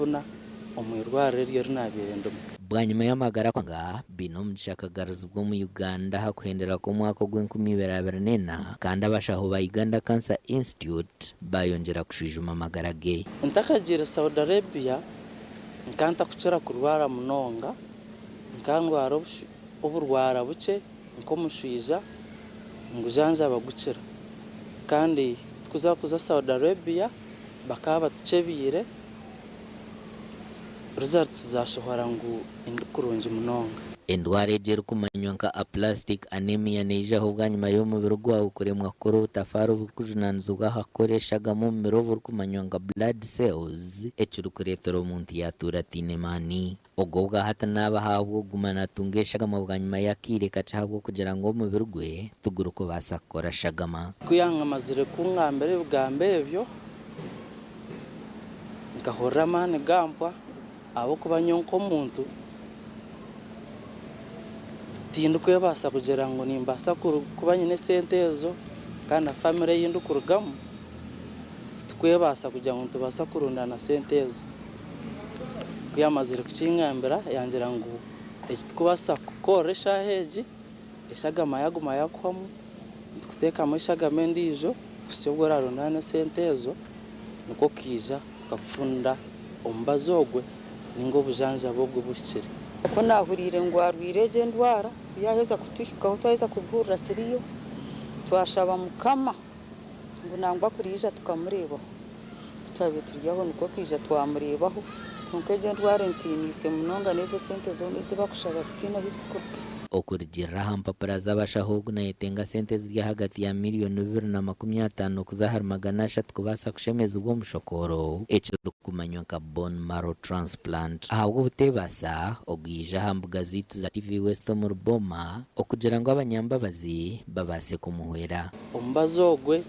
Kufuna omu irwariro eryo eri naabaire ndimu. Bwanyima y'amagara kwanga, Bainomugisha akagaruzibwa omu Uganda aha kuhendera kw'omwaka ogw'enkumi ibiri abiri n'ena kandi abashaho ba Uganda Cancer Institute baayongyera kushwijuma amagara ge. Ntakagiire Saudi Arabia, nkaba ntakukira kurwara munonga, nkaba ndwara oburwara bukye nk'omushwija ngujanjaba gukira. Kandi tukuza kuza Saudi Arabia bakaba batukyebiire. Results zashohora ngu indi kurungi munonga. Endwara egi erikumanywa nka Aplastic Anemia neijaho bwanyima y'omubiri gwawe kuremwa kukora obutafaari oburikujunanizibwa aha kukora eshagama omu mubiri oburikumanywa nka blood cells ekirikureetera omuntu yatuura ataine maani. Ogwo obwahati naaba ahabw'okuguma natunga eshagama bwanyima y'akaire kakye ahabw'okugira ngu omubiri gwe tigurikubaasa kukora shagama. Ku yangamazire kungambira ebigambo ebyo, Nkahurira amaani gampwa ahabw'okuba nyowe nk'omuntu tindikwebaasa kugira ngu nimbaasa kuba nyine esente ezo kandi na famire ei ndikurugamu titukwebaasa kugira ngu nitubaasa kurundaana sente ezo. Ku yaamazire kukingambira yangira ngu eki tikubaasa kukukorera eshaaha egi, eshagama yaaguma yaakuhwamu nitukuteekamu eshagama endiijo kuhitsya obu oraarundaane esente ezo. Nikwo okaija tukakufundira omubazi ogwe ninga obujanjabi obwo obuhikire. Ku naahuriire ngu arwaire egyo endwara, ku yaaheza kutuhikaho twaheza kubihurira kiriyo, twashaba Mukama ngu nangwa kuriija tukamureebaho. Ku twabaire turi aho nikwo kwija twamureebaho, kwonka egyo endwara entiiniise munonga n'ezo esente zoona ezi bakushaba zitaine ahu zikuruga. Okurugiirira aha mpapura z'abashaho, ogu nayetenga sente eziri ahagati ya miriyoni 250 kuza ahari 300 kubaasa kushemezibwa omushokooro, ekirikumanywa nka bone marrow transplant. Ahabw'obuteebaasa, ogu yaija aha mbuga zaitu za TV West omuri Boma okugira ngu abanyambabazi babaase kumuhwera. Omubazi ogwe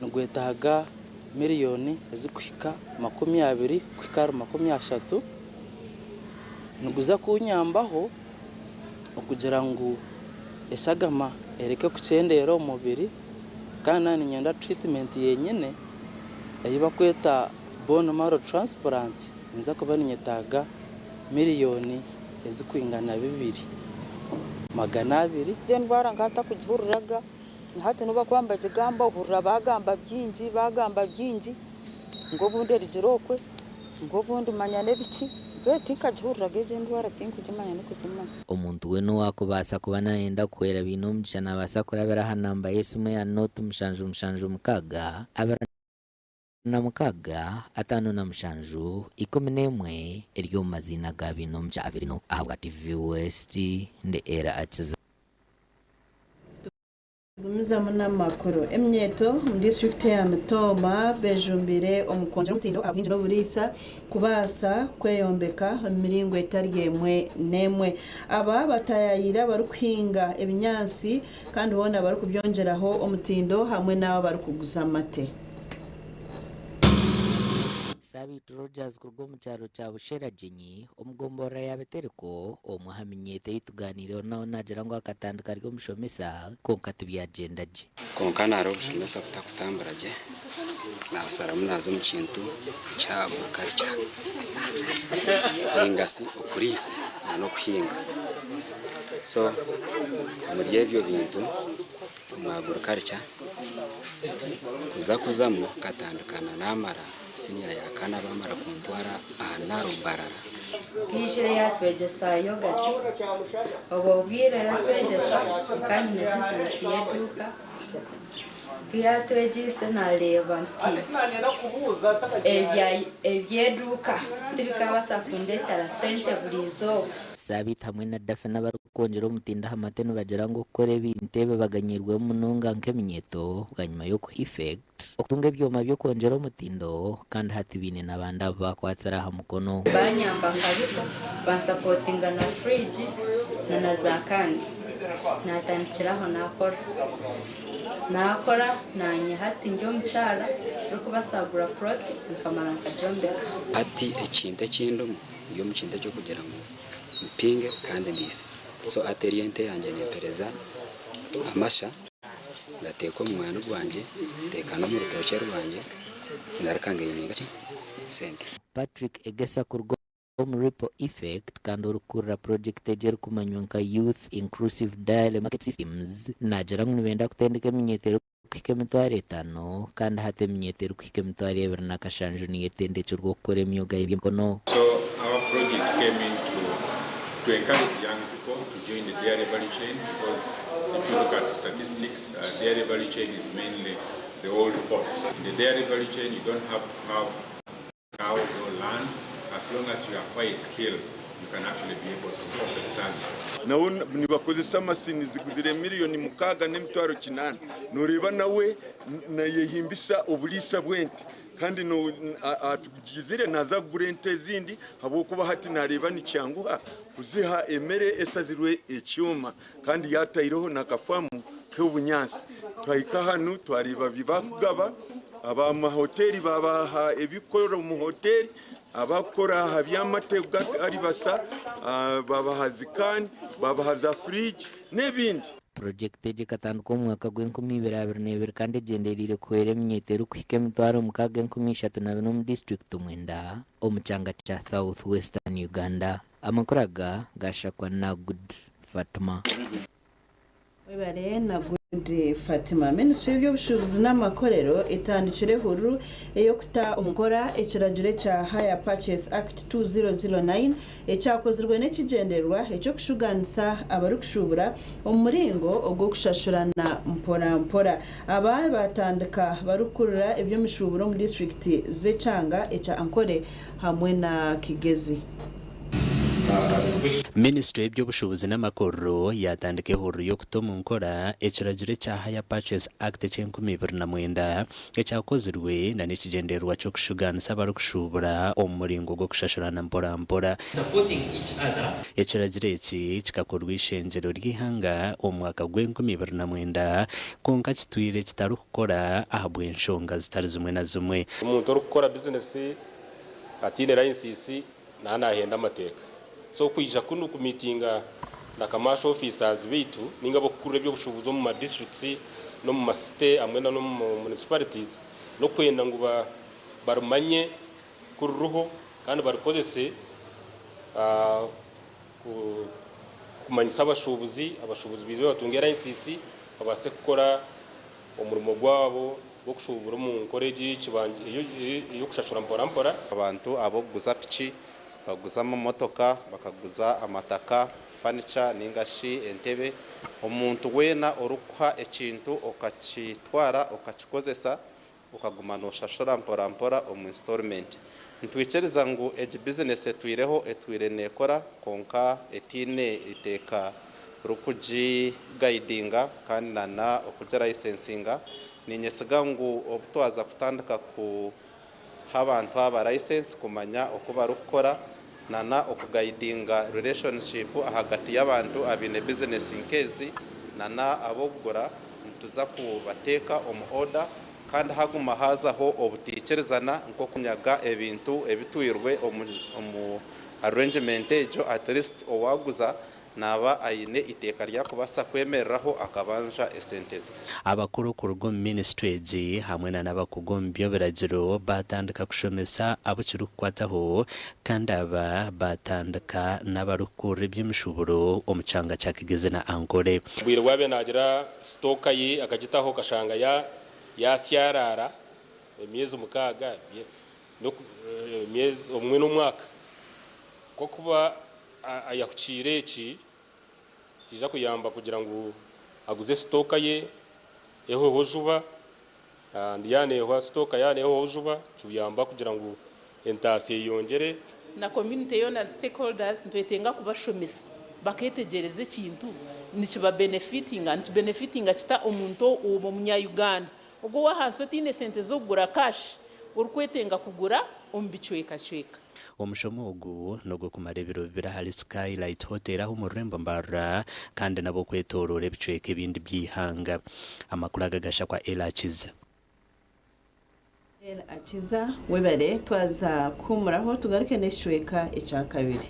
nigwetaaga miriyoni ezirikuhika 20 kuhika ahari 30. Niguza kunyambaho okugira ngu eshagama ereke kukyendeera omu mubiri kandi naaba niinyenda treatment yenyine ei barikweta bone marrow transplant ninza kuba ninyetaaga miriyoni ezirikwingana 2200. Egyo endwara nkaba ntakugihuriraga, na hati nobu bakuba nibagigamba ohurira baagamba bingi, baagamba bingi ngu obundi erugire okwe. Ngu obundi manya n'ebiki, mbwenu tinkagihuriraga egyo endwara tinkugimanya n'okugimanya. Omuntu weena owaakubaasa kuba naayenda kuhwera Bainomugisha naabaasa kurabira aha namba y'esimu eya nooti mushanju mushanju mukaaga, 26, 57, 11 eri omu maziina ga Bainomugisha Averino ahabwa TV West ndi Ella Akiza. Tugumizamu n'amakuru. Eminyeeto omu disiturikiti eya Mitooma bejumbiire omu kwongyera omutindo aha buhingi n'oburiisa kubaasa kweyombeka omu miringo etari emwe n'emwe. Aba bataayayiire abarikuhinga ebinyaatsi kandi hoona barikubyongyeraho omutindo hamwe n'abo abarikuguza amate. Sabiiti Rogers kuruga omu kyaro kya Busheragyenyi omu gomborora ya Bitereko, omwe aha minyeeto ei tugaaniireho nawe naagira ngu akatandika ari omushomesa kwonka tibyagyenda gye. Kwonka nari obushomesa butakutambura gye, naasharamu naaza omu kintu kya agriculture ninga shi okuriisa n'okuhinga. So omuri ebyo bintu omu agriculture kuza kuzamu nkatandika namara Siniya ya kana baamara kuntwara aha Naro Mbarara. Yaijire yaatwegyesa yogati. Obwo bwire aratwegyesa nka nyine bizinesi y'eduuka. Ku yaatwegyeise naareeba nti eby'eduuka tibikaabaasa kundeetera sente buri izooba. Sabiiti hamwe na Daphne abarikwongyera omutindo aha mate nibagira ngu okukora ebintu ebi baganyirwemu munonga nk'eminyeeto bwanyima y'okuha effect. Okutunga ebyoma by'okwongyera omutindo kandi hati baine n'abandi abu baakwatsire aha mukono. Banyamba nkabiko, bansapotinga na fridge na na za kandi. Natandikira aho nakora. Nakora nanye hati ndi omukyara orikubaasa kugura plot nkamara nkagyombeka. Hati ekintu ekindimu ndi omu kintu eky'okugira ngu mpinge kandi ndiise. So hati eri ente yangye nempereza amasha. Ngateeka omu mwani gwangye, nteeka n'omu rutookye rwangye, ngaruka ngaininga ki? Sente. Patrick Egesa kuruga omu Ripple Effect kandi orikukurira purojekiti egi erikumanywa nka Youth Inclusive Dairy Market Systems naagira ngu nibenda kutendeka eminyeeto erikuhika 500 kandi hati eminyeeto erikuhika 27,000 niyo etendekirwe okukora emyoga y'eby'emikono. So our project came in to encourage young people to join the dairy value chain, because if you look at statistics, dairy value chain is mainly the old folks. In the dairy value chain, you don't have to have cows or land. As long as you acquire a skill, you can actually be able to offer service. Nawe nibakozesa amasini ziguzire 6,800,000, noreeba nawe nayehimbisa obuliisa bw'ente, kandi atugizire naza kugura ente ezindi, habwokuba hati nareeba nikyanguha kuziha emere esazirwe ekyoma, kandi yataireho nakafamu k'obunyaasi. Twahika hanu twareeba bibakugaba abamahoteri, babaha ebikora omu hoteri, abakora aha by'amate ari basa, babaha zikani, babaha za fridge n'ebindi. Purojekiti egi ekatandika omu mwaka gw'e2022 kandi egyendereire kuhwera eminyeeto erikuhika 634,000 omu disiturikiti 9 omu kyanga kya South Western Uganda. Amakuru aga gashakwa Nagud Fatuma. Webare Nagud Fatima. Minisitule y'eby'obushuubuzi n'amakorero etandikire ehururu ey'okuta omu nkora ekiragiro ekya Hire Purchase Act 2009 ekyakozirwe n'ekigyendererwa eky'okushuganisa abarikushuubura omu muringo ogw'okushashurana mpora mpora. Aba batandika barikukurira eby'emishuuburo omu disiturikiti z'ekyanga ekya Ankole hamwe na Kigezi. Minisitule y'eby'obushuubuzi n'amakorero yatandika ehururu y'okuta omu nkora ekiragiro ekya Hire Purchase Act eky'e2009 ekyakozirwe na n'ekigyendererwa ky'okushuganisa abarikushuubura omu muringo gw'okushashurana mpora mpora. Ekiragiro eki kikakorwa ishengyero ry'eihanga omu mwaka gw'e2009, kwonka kitwire kitarikukora ahabw'enshonga zitari zimwe na zimwe. Omuntu orikukora bizinesi ataine layisinsi naaba naahenda amateeka. So kwija kunu kumiitinga na commercial officers baitu ninga abakukurira eby'obushuubuzi omu ma districts n'omu ma city hamwe n'omu municipalities, n'okwenda ngu barumanye ku ruriho kandi barukozese kumanyisa abashuubuzi, abashuubuzi bize batunge layisinsi babaase kukora omurimo gwabo gw'okushuubura omu nkora egi ey'okushashura mpora mpora. Abantu abokuguza piki, baguza amamotoka, bakaguza amataka, furniture ninga shi entebe, omuntu weena orikuha ekintu okakitwara okakikozesa okaguma noshashura mpora mpora omu installment. Nitwikiriza ngu egi bizinesi etwireho, etwire neekora, konka etiine iteeka rikugigayidinga kandi nana okugirayisensinga. Ninyesiga ngu obu twaza kutandika kuha abantu aba license kumanya oku barikukora nana okugayidinga relationship ahagati y'abantu abaine bizinesi nk'ezi nana ab'okugura, nituza kubateeka omu order, kandi haguma hazaho obutiikirizana nk'okunyaga ebintu ebitwirwe omu arrangement egyo, at least owaguza naaba aine iteeka ryakubasa kwemereraho akabanja esente ze. Abakuru kuruga omu minisitule egi hamwe na n'abakugu omu by'ebiragiro batandika kushomesa abo kirikukwataho, kandi aba batandika n'abarikukurira eby'emishuuburo omu kyanga kya Kigezi na Ankole. Bwire bwabe naagira sitooka ye akagitaho kashanga yasyarara emyezi 6, emyezi omwe n'omwaka, kokuba ayahukiire eki kija kuyamba kugira ngu aguze sitooka ye ehweho juba, kandi yanehwa sitooka yanehwaho juba kiyamba kugira ngu entaasi eyongere. Na community yoona, stakeholders, nitwetenga kubashomesa baketegereza ekintu nikiba benefitinga, nikibenefitinga kita omuntu omunya-Uganda ogwo wahansi otiine sente z'okugura cash, orikwetenga kugura omu bicwekacweka. Omushomo ogu n'ogw'okumara ebiro 2 ahari Skylight Hotel aho omu rurembo Mbarara, kandi nabo kwetooroora ebicweka ebindi by'eihanga. Amakuru aga gashakwa Elakiza. Akiza, webare. Twaza kuhumuraho tugaruke n'ekicweka ekya kabiri.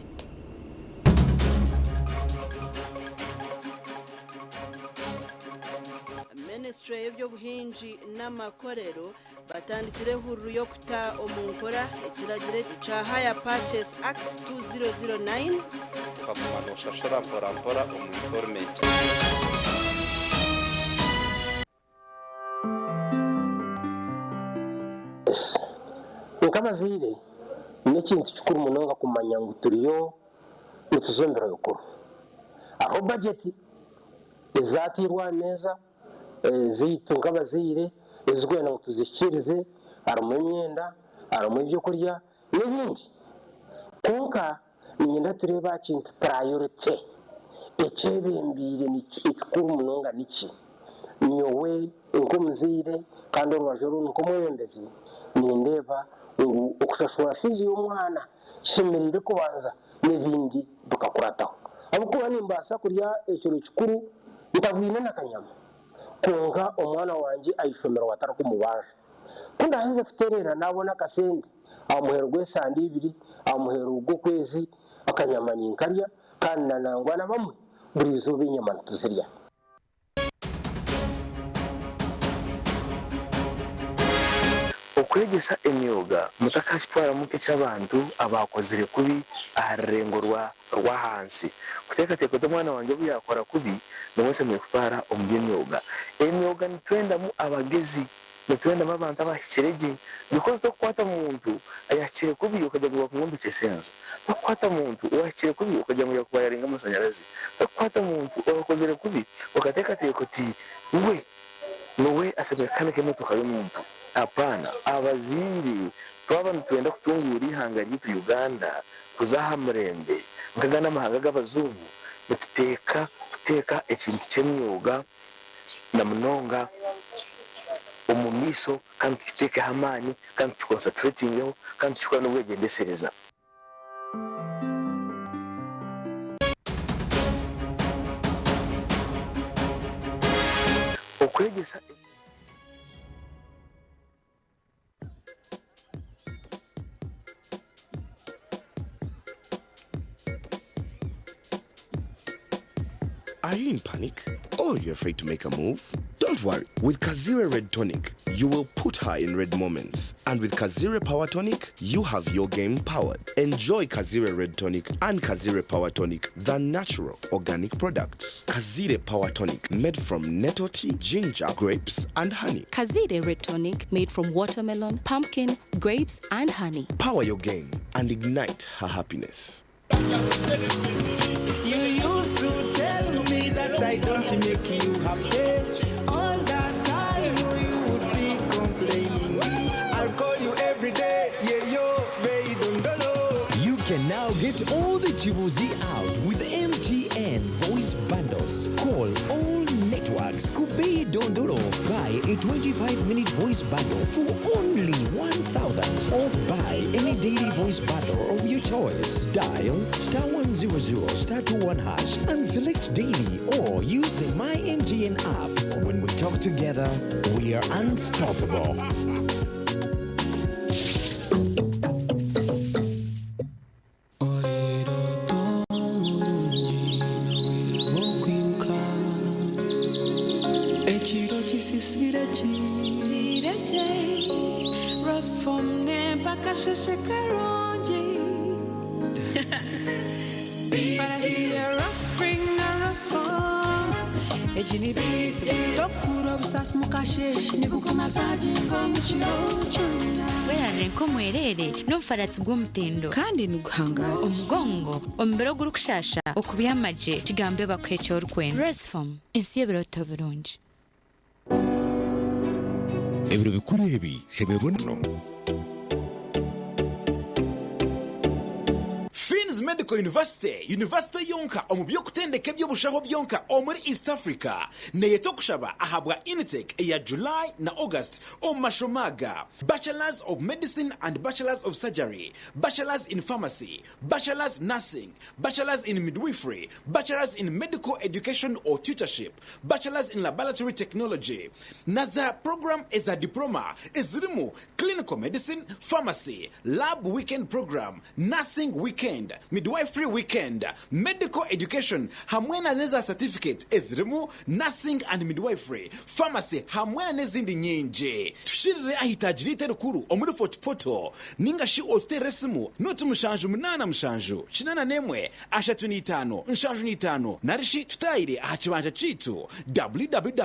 Minisitule y'eby'obuhingi n'amakorero Batandikire ehururu y'okuta omu nkora ekiragiro ekya Hire Purchase Act 2009. Okaguma nooshashura mporampora omu instalment. Nk'abazaire, n'ekintu kikuru munonga kumanya ngu turiyo nituza omu biro bikuru. Hariho bajeti ezaatairwe aha meeza zaitu nk'abazaire ezirikwenda ngu tuzihikiirize, harimu emyenda, harimu ebyokurya n'ebindi. Kwonka niinyenda tureebe aha kintu purayorite, ekyebembeire ekikuru munonga niki? Nyowe nk'omuzaire kandi orubaju orundi nk'omwebembezi, nindeeba ngu okushashura fiizi y'omwana kishemereire kubanza n'ebindi bikakurataho. Ahabw'okuba nimbaasa kurya ekiro kikuru ntabwine na kanyama, kwonka omwana wangye aha ishomero batarikumubanja. Ku ndaaheze kutereera naabona akasente aha muheru gw'esande ibiri, aha muheru gw'okwezi akanyama ninkarya kandi na nangwa na bamwe buri izooba enyama nituzirya. Okwegyesa emyoga mutakakitwaramu nk'eky'abantu abaakozire kubi aha rurengo rwa rw'ahansi. Kuteekateeka oti omwana wangye obu yaakora kubi niwe nshemereire kutwara omu by'emyoga. Emyoga nitwendamu abagezi. Nitwendamu abantu abahikire gye because tokukwata muntu ayahikire kubi okagira ngu yakumwombekyesa enju, tokukwata muntu owahikire kubi okagira ngu yakuwayaringa amashanyarazi, tokukwata muntu owakozire kubi okateekateeka oti we niwe ashemereire kukanika emotoka y'omuntu. Apaana. Abazaire twaba nitwenda kutunguura eihanga ryaitu Uganda kuza aha murembe nk'agandi amahanga ag'abazungu nituteeka kuteeka ekintu ky'emyoga na munonga omu maisho kandi tukiteekeho amaani kandi tukikonsapuretingeho kandi tukikore n'obwegyendesereza. Okwegyesa. Are you in panic? Or you're afraid to make a move? Don't worry. With Kazire Red Tonic, you will put her in red moments. And with Kazire Power Tonic, you have your game powered. Enjoy Kazire Red Tonic and Kazire Power Tonic, the natural organic products. Kazire Power Tonic, made from nettle tea, ginger, grapes, and honey. Kazire Red Tonic made from watermelon, pumpkin, grapes, and honey. Power your game and ignite her happiness. You used to tell me that I don't make you happy. All that time you would be complaining. I'll call you every day, yeah yo, baby, dondolo. You can now get all the Chibuzi out with MTN voice bundles. Call all networks Kubei Dondolo. Buy a 25 minute voice bundle for only 1000 or buy any daily voice bundle of your choice. Dial star 100 star 21 hash and select daily or use the My MTN app. When we talk together, we are unstoppable. Ekiro kisisire kirekye Rosfom nempaka sheshe karungi Tokura obusasi mukasheshe nigukumasaginga omu kiro kyona Werarire nk'omwereere n'omufaratsi gw'omutindo kandi niguhangara omugongo omubiri ogurikushasha okubyama gye kigambe bakuhe eki orikwenda. Rosform ensi y'ebirooto birungi. Ebiro bikuru ebi shemererwa no. Finn's Medical University, yunivasite yonka omu by'okutendeka eby'obushaho byonka omuri East Africa, neeyeta okushaba ahabwa intake eya July na August omu mashomo aga, Bachelors of Medicine and Bachelors of Surgery, Bachelors in Pharmacy, Bachelors Nursing, Bachelors in Midwifery, Bachelors in Medical Education or Tutorship, Bachelors in Laboratory Technology, na za puroguraamu eza Diploma ezirimu Clinical Medicine, Pharmacy, Lab Weekend Program, Nursing Weekend. Midwifery Weekend, Medical Education hamwe na n'eza satifiketi ezirimu Nursing and Midwifery, Pharmacy hamwe na n'ezindi nyingi. Tushirire aha itaagi ryaitu erikuru omuri Fort Portal ninga shi otuteerere esimu noti 7 8 7 81 35 75 nari shi tutaayire aha kibanja kyaitu www.fmu.ac.ug.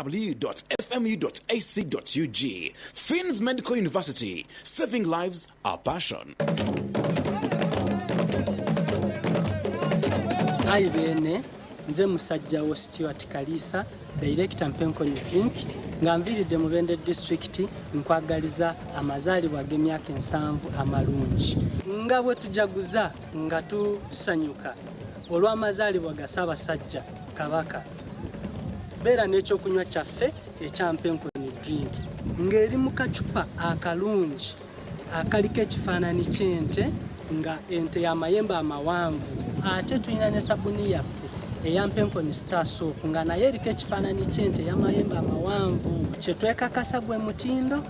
Finn's Medical University, Saving lives, our passion. Ayi beene, nze musajja wo Stuart Kaliisa, Director Mpenkoni Drink, nga nviiridde Mubende District nkwagaliza amazaalibwa ag'emyaka ensanvu amalungi. Nga bwe tujaguza nga tusanyuka olw'amazaalibwa ga Ssaabasajja Kabaka, beera n'ekyokunywa kyaffe ekya Mpenkoni Drink ng'eri mu kacupa akalungi akaliko ekifaananyi ky'ente nga ente ya mayembe amawanvu ate tulina ne sabuni yaffe eya Mpenkoni Star Soap nga nayo eriko ekifaananyi ky'ente ey'amayembe amawanvu. Kye twekakasa gwe mutindo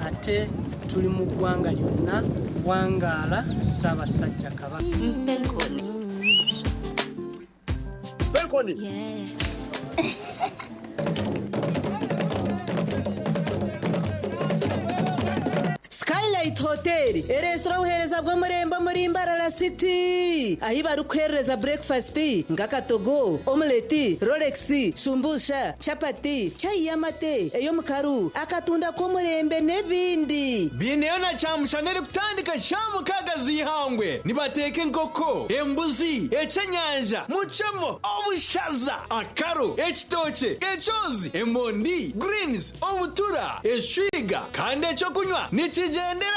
ate tuli mu ggwanga lyonna. Wangaala Ssaabasajja Kabaka. Mpenkoni. Mpenkoni. Skylight Hotel ereetsire obuheereza bw'omurembe omuri Mbarara City ahi barikuheerereza breakfast nk'akatogo, omelette, rolex, shumbusha, chapati, chai y'amate, ey'omukaru, akatunda k'omurembe n'ebindi. Biineyo na kyamushana erikutandika shaaha mukaaga z'eihangwe. Nibateeka enkoko, embuzi, ekyenyanja, mucemo, obushaza, akaro, ekitookye, ekyozi, emondi, greens, obutura, eshwiga kandi ekyokunywa nikigyenderaho.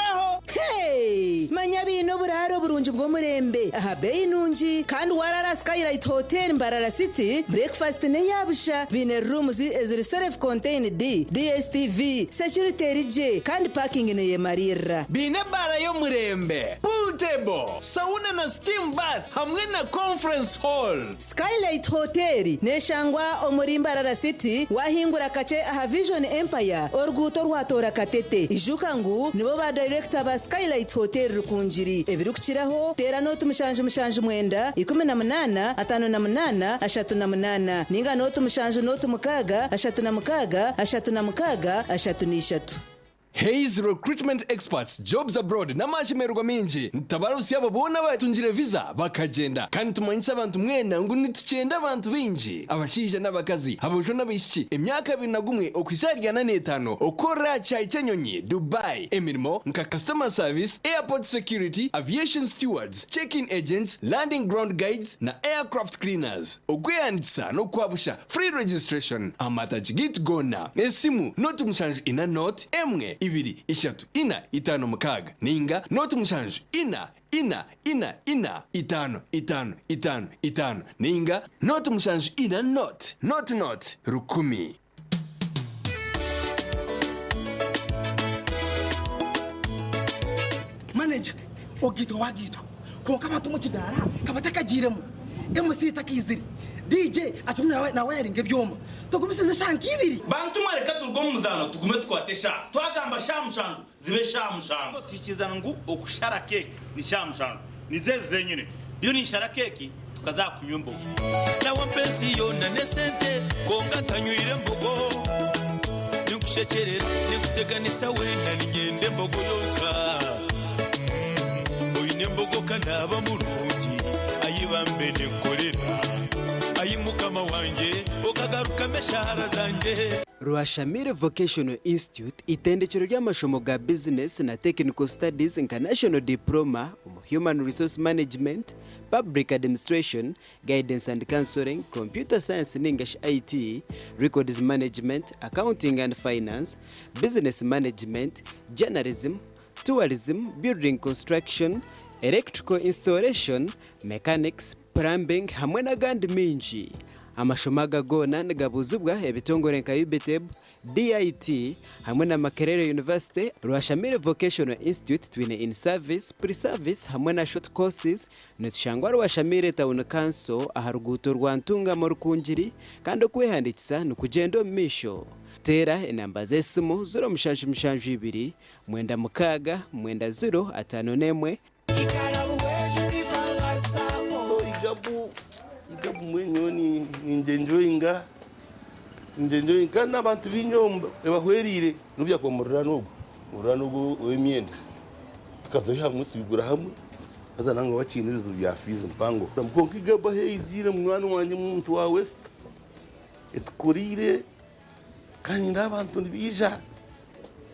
Hey! Manya biine oburaaro burungi bw'omurembe aha beeyi nungi kandi warara Skylight Hotel Mbarara City, breakfast n'eya busha. Biine rooms eziri self contained, DSTV, security eri gye kandi parking neyemariirira. Biine ebaara y'omurembe, pool table, sauna na steam bath hamwe na conference hall. Skylight Hotel neshangwa omuri Mbarara City wahingura kakye aha Vision Empire oruguuto rwatoora Katete. Ijuka ngu nibo ba director ba Skylight Hotel Rukungiri. Ebirikukiraho teera noti 7 7 9 18 58 38 ninga noti 7 noti 6 36 36 33. Hays Recruitment Experts Jobs Abroad n'amashemererwa mingi nitabarusi abo boona batungire visa bakagenda kandi tumanyisa abantu mwena ngu nitukyenda abantu bingi abashaija n'abakazi aboojo n'abaishiki emyaka 21 okuhisa ahari 45 okukora kyayi ky'enyonyi Dubai emirimo nka customer service, airport security, aviation stewards, check-in agents, landing ground guides na aircraft cleaners. Okwehandikisa n'okwabusha free registration amatagi gaitu goona esimu noti 7 4 0 1 2 3 4 5 6 ninga noti 7 4 4 4 4 5 5 5 5 ninga noti 7 4 0 0 0 1000. Manager ogitwa wagitwa konka abantu mu kidara kabatakagiiremu MC takaizire DJ akimwe nawe nawe yaringa ebyoma tugumisize shanka ibiri. Bantu mwareka turuge omu muzaano tugume tukwate eshaaha twagamba shaaha 7 zibe shaaha 7 twikiriza ngu okushara keeki ni shaaha 7 nizo ezi zenyine ndiyo ninshara keeki tukaza kunywa embogo. Nawe mpensi yoona n'esente kwonka ntanywire embogo ninkushekyerera ninkuteganisa weena niinyenda embogo yonka oine embogo ka naaba murungi ayi bambe ninkorera ayi mukama wangye okagarukamu eshaara zangye. Rwashamire Vocational Institute itendekero ry'amashomo ga business na technical studies nka National Diploma omu Human Resource Management, Public Administration, Guidance and Counseling, Computer Science ningashi IT, Records Management, Accounting and Finance, Business Management, Journalism, Tourism, Building Construction, Electrical Installation, Mechanics, Plumbing hamwe n'agandi mingi. Amashomo aga goona nigabuzibwa ebitongore nka UBTEB, DIT hamwe na Makerere University. Rwashamire Vocational Institute twine in service, pre-service hamwe na short courses. Nitushangwa Rwashamire Town Council aha ruguuto rwa Ntungamo Rukungiri kandi okwehandikisa nikugyenda omu maisho. Teera enamba z'esimu 0772 96 90 51. Igabu igabu mwenyo ninjenjoyinga ninjenjoyinga kandi n'abantu b'inyomba ebahwerire n'obyakuba mururano ogwo mururano ogwo w'emyenda tukazayo hamwe tubigura hamwe haza nangwa bakiine ebizibu bya fees mpango. Kwonka igabu ahu eiziire munywani wangye muntu wa West etukuriire kandi nindeeba abantu nibaija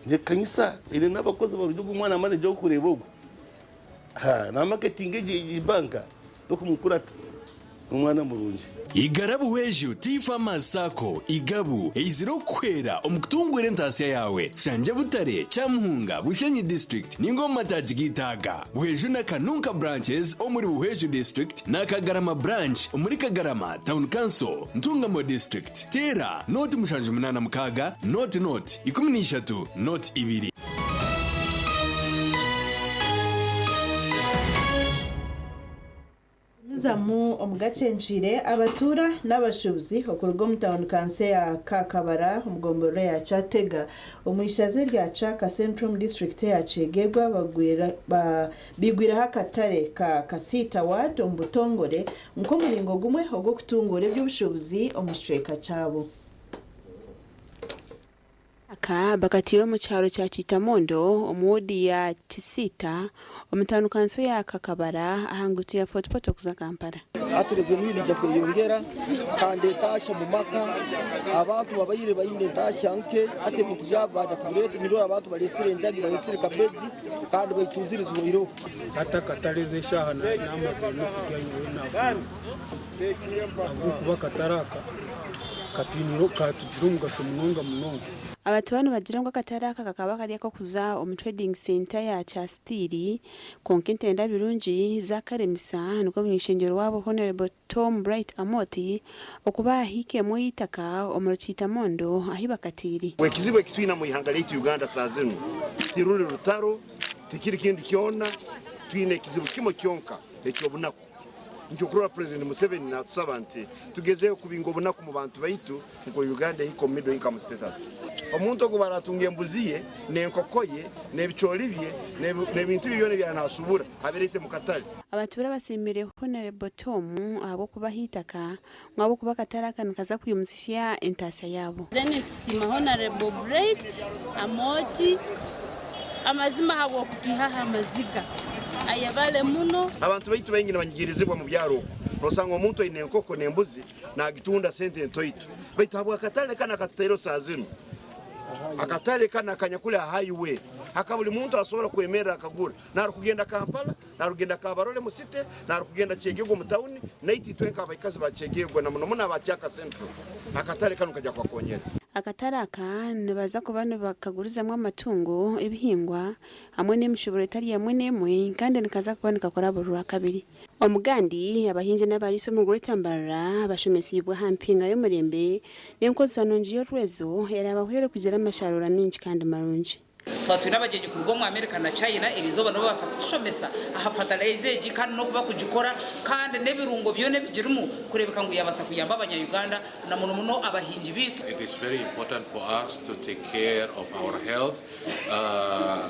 n'ekanisa eine n'abakozi barungi ogu omwana manager orikureeba ogu na marketing egi banka tokumukurata n'omwana murungi. Igara Buhweju Tea Farmers Sacco, Igabu, eizire okukuhwera omu kutunguura entaasya yaawe. Tushangye Butare, Kyamuhunga, Bushenyi District ninga omu mataagi gaitu aga, Buhweju na Kanunka Branches omuri Buhweju District na Kagarama Branch omuri Kagarama Town Council, Ntungamo District. Teera nooti 786 nooti nooti 13 nooti ibiri. Gumizamu omu gacencwire abatuura n'abashuubuzi okuruga omu tauni kanso ya Kakabara omu gomborora ya Kyatega omu ishaza erya Kyaka Central omu disiturikiti eya Kyegegwa baigwireho akatare ka Kasiita Ward omu butongore nk'omuringo gumwe ogw'okutunguura eby'obushuubuzi omu kicweka kyabo. Aka bakatiire omu kyaro kya Kiitamondo omu woodi ya Kisiita omu tauni kanso ya Kakabara aha nguuto ya Fort Portal kuza Kampala. Hati revenue neija kweyongera kandi entaahya omu maka, abantu babaire baine entaahya nke hati ebintu byabo baaja kubireeta, nindora abantu bareetsire enjagi, bareetsire kabeegi kandi baituuzire zihweireho. Hati akatare ezi eshaaha namazire n'okurya nyowe naahurira ahabw'okuba akatare aka katwiniire katugirira omugasho munonga munonga. Abatuura nibagira ngu akatare aka kakaba kari ak'okuza omu Trading Centre ya Kyasitiiri kwonka entenda birungi zakaremesa nikwo omuny'ishengyero waabo Hon. Tom Bright Amooti okuba ahiika emwe y'eitaka omuri Kiitamondo ahi bakatiire. Ekizibu eki twine omu ihanga ryaitu Uganda saaha zinu tiruri rutaro, tikiri kintu kyona, twine ekizibu kimwe kyonka eky'obunaku. Nikyo okurora President Museveni natusaba nti tugezeho kubinga obunaku mu bantu baitu nko Uganda ehike omu middle income status. Omuntu ogu baratunga embuzi ye, n'enkoko ye, n'ebicoori bye, n'ebintu bye byona ebi anasubura abirete mu katare. Abatuura basiimire Honarebo Tom ahabw'okubaha eitaka ngu ahabw'okuba akatare aka nikaza kwimutsya entaasya yaabo. Then nitusiima Honarebo Bright Amooti amazima ahabw'okutwiha aha maziga. Ayebare muno. Abantu baitu baingi nibanyigirizibwa mu byaro okwo. Nosanga omuntu aine enkoko n'embuzi nagitunda sente ntoito. Baitu habw'akatare kanu akatutaireho saaha zinu, akatare kanu akanyakuli aha highway, aka buli muntu asobora kwemerra akagura, narukugenda Kampala, narugenda Kabarole mu city, narukugenda Kyegegwa omu tawuni, naitwe itwe nk'abaikazi ba Kyegegwa na muno muno aba Kyaka Central, akatare kanu kaija kubakonyera. Akatare aka nibaza kuba nibakagurizamu amatungo, ebihingwa hamwe n'emishuburo etari emwe n'emwe kandi nikaza kuba nikakora buri Rwakabiri. Omugandi, abahingi n'abariisa omu Greater Mbarara bashomesiibwe aha mpinga y'omurembe n'enkozesa nungi y'orwezo eraabahwere kugira amasharuura maingi kandi marungi. Twaba twine abagyenyi kuruga omu America na China eriizooba nibo babaasa kutushomesa aha fertilizer egi kandi n'okuba kugikora kandi n'ebirungo byona ebigirimu kureebeka ngu yaabaasa kuyamba abanya Uganda na muno muno abahingi baitu. It is very important for us to take care of our health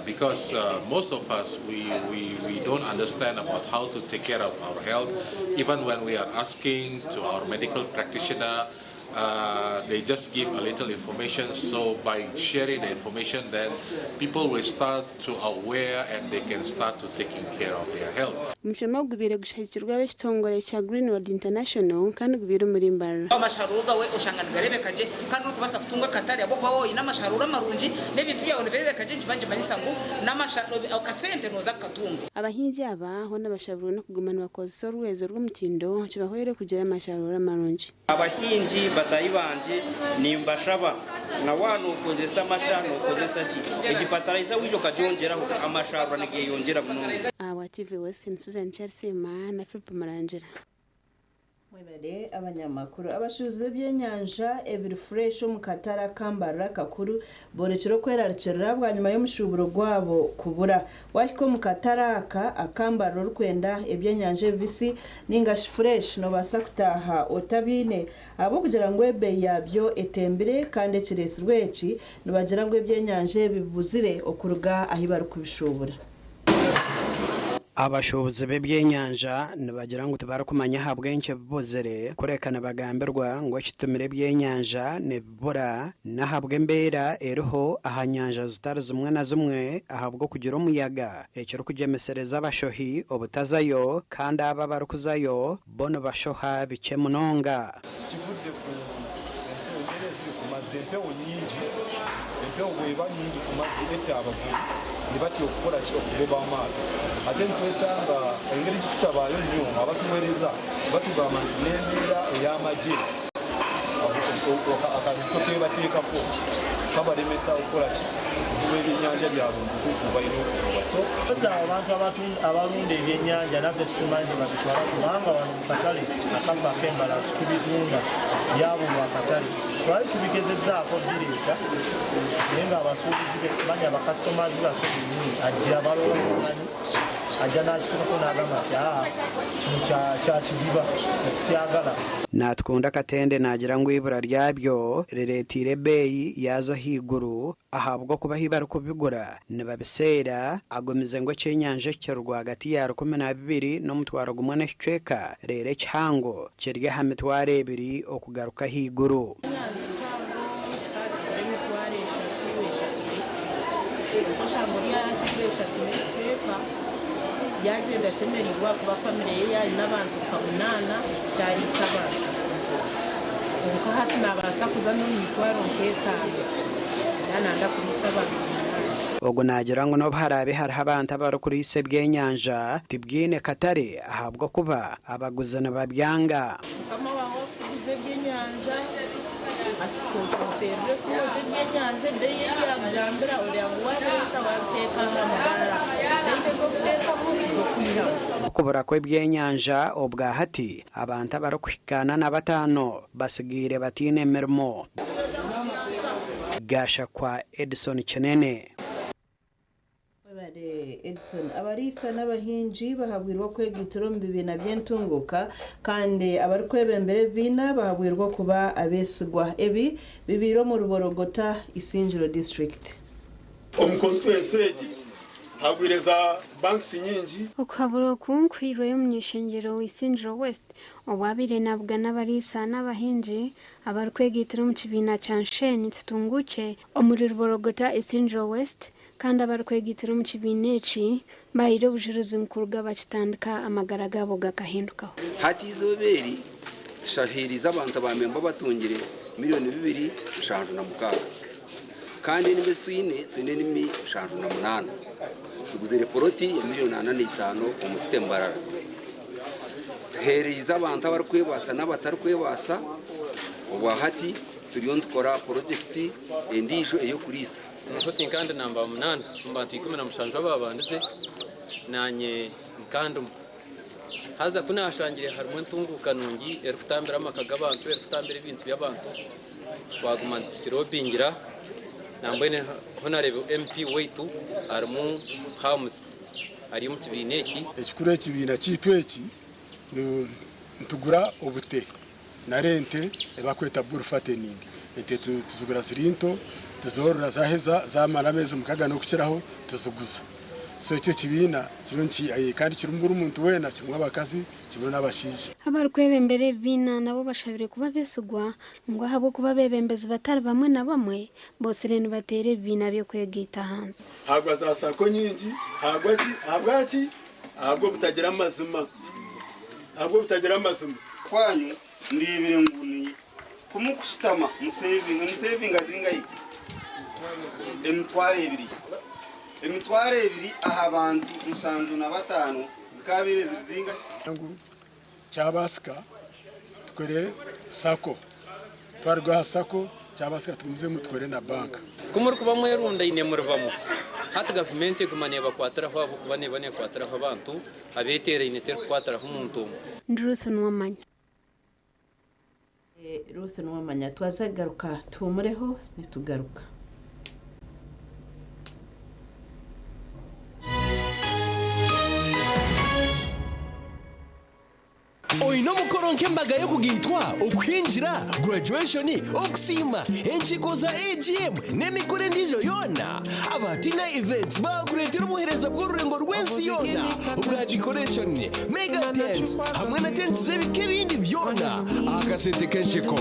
because most of us we, we, we don't understand about how to take care of our health. Even when we are asking to our medical practitioner, they just give a little information. So by sharing the information, then people will start to aware and they can start to taking care of their health. Omushomo ogu gubaire gushagikirwe ab'ekitongore kya Green World International kandi gubaire omuri Mbarara. Amasharuuro gawe oshanga nigareebeka gye kandi orikubaasa kutunga akatare ahabw'okuba waaba oine amasharuuro amarungi n'ebintu byawe nibireebeka gye nikiba nikimanyisa ngu akasente nooza kukatunga. Abahingi aba hoona bashabirwe n'okuguma nibakozesa orwezo rw'omutindo kibahwere kugira amasharuuro amarungi. Abahingi bataahi bangye nimbashaba na waaba nookozesa amasha nookozesa ki, egi fataraiza waija okagyongyeraho amashaarura nigeyongyera munonga. Ahabwa TV West, Susan Kyarisiima na Philip Murangira. Mwebare abanyamakuru. Abashuubuzi b'ebyenyanja ebiri fureeshi omu katare aka Mbarara akakuru boorekire okwerarikirira bwanyima y'omushuuburo gwabo kubura. Waahika omu katare aka aka Mbarara orikwenda ebyenyanja ebibisi ninga shi fureeshi noobaasa kutaaha otabiine ahabw'okugira ngu ebeeyi yaabyo etembire kandi ekireetsirwe eki nibagira ngu ebyenyanja ebi bibuzire okuruga ahi barikubishuubura. Abashuubuzi b'ebyenyanja nibagira ngu tibarikumanya ahabw'enki bibuzire kureka nibagambirwa ngu ekitumire ebyenyanja nibibura n'ahabw'embeera eriho aha nyanja zitari zimwe na zimwe ahabw'okugira omuyaga ekirikugyemesereza abashohi obutazayo kandi abo abarikuzayo bo nibashoha bikye munonga. Kivudde ku ensi embeera eziri ku mazzi empewo nyingi. Empewo bweba nyingi ku mazzi etta abavubi nibatya okukora ki okugoba amaato. Ate nitwesanga engeri gitutabaayo nnyo abatuweereza batugamba nti n'embeera ey'amagye akazito kebateekako kabalemesa okukola ki okuvuba ebyenyanja byabwe mu butuufu bwebalina okuvuba. So. Mpozi abo abantu abalunda ebyenyanja naffe situmanyi gyebabitwala kubanga wano mu katale akafo ak'e Mbarara tubitunda byabulwa akatale. Twali tubigezezaako bireeta naye nga abasuubuzi manya bakasitomazi baffe bennyini ajja balowooza ajja n'akituukako n'agamba nti aa kino kya kidiba sikyagala. Natukunda Katende naagira ngu eibura ryabyo rireeteire ebeeyi yaaza ahaiguru ahabw'okuba ahu barikubigura nibabiseera agumize ngu ekyenyanja ekiri rwagati ya 12 n'omutwaro gumwe n'ekicweka reero ekihango kiri aha 2000 okugaruka ahaiguru. Yagyenda ashemereirwe ahakuba famire ye yaine abantu nka munaana kyariisa abantu. Kwonka hati nabaasa kuza n'omu mitwaro nk'etaano yaaba nayenda kuriisa abantu munaana. Ogu naagira ngu n'obu haraabe hariho abantu abarikuriisa ebyenyanja tibwine katare ahabw'okuba abaguzi nibabyanga. Mukama waawe akuguza ebyenyanja akikuteerera esimu oti ebyenyanja ebeeyi ei yakugambira oreba ngu wabireeta wabiteeka aha mudaara sente z'okuteekamu tiz'okwihamu. Okubura kw'ebyenyanja obwa hati abantu abarikuhikaana na bataano basigaire bataine mirimo. Gashakwa Edison Kinene. Webale Edson. Abariisa n'abahingi bahabwirwe okwegitira omu bibiina by'entunguka kandi abarikwebembera ebibiina bahabwirwe okuba abeesigwa. Ebi bibiire omu Ruborogota Isingiro district. Omu constituency egi hagwire za banks nyingi. Okuhabura oku nkuhairweyo omuny'eishengyero w'Isingiro West obwabaire nabugana abariisa n'abahingi abarikwegaitira omu kibiina kya Nshenyi Tutungukye omuri Ruborogota Isingiro West kandi abarikwegaitira omu kibiina eki bahaire obujurizi nkuruga bakitandika amagara gaabo gakahindukaho. Hati izooba eri tushahirize abantu abamemba batungire 2,076,000 kandi enimi ezi twine enimi 78. Tuguzire poroti ya 45,000,000 omu site Mbarara. Tuheereize abantu abarikwebaasa n'abatarikwebaasa. Obwa hati turiyo nitukora porojekiti endiijo ey'okuriisa. Nshuti nkandi namba 8 omu bantu 17 ababandize nanye nkandimu haza ku nashangire harimu entunguka nungi erikutambira amaka g'abantu erikutambira ebintu by'abantu twaguma nitukirobingira nambwene Honorable MP waitu harimu Hams ari omu kibiina eki. Ekikuru ekibiina kyaitu eki nitugura obute nari ente ebakweta bull fattening. Ente tuzigura ziri nto tuzorora zaheza zamara ameezi 6 n'okukiraho tuziguza. So ekyo ekibiina kiriyo kandi kirimu buri muntu weena, kirimu abakazi kirimu n'abashaija. Abarikwebembera ebibiina nabo bashabire kuba beesigwa ngu ahabw'okuba abeebembezi batari bamwe na bamwe boosire nibateera ebibiina by'okwegaita ahansi. Hagwa za SACCO nyingi, hagwa ki, ahabwaki? Ahabw'obutagira amazima. Ahabw'obutagira amazima. Kwanyu ndebire ngu ni kumukushutama musevinga, musevinga zingayi? 20,000. 20,000 aha bantu 75 zikabaire ziri zingayi? Ngu kyabasika tukore SACCO. Twaruga aha SACCO kyabasika tugumizemu tukore na banka. Ku murikuba mwerundaine muri bamwe hati gavumenti eguma neebakwatiraho ahabw'okuba neeba neekwatiraho abantu abeeteeraine terikukwatiraho omuntu omwe. Ndi Ruth Nuwamanya. Ruth Nuwamanya twaza kugaruka tuhumureho nitugaruka. Oine omukoro nk'embaga y'okugaitwa, okuhingira, graduation, okusiima, enkiiko za AGM n'emikoro endiijo yoona? Aba Tina Events baakureetera obuheereza bw'orurengo rw'ensi yoona obwa decoration, mega tents hamwe na tents z'ebika ebindi byona aha kasente k'ensheko.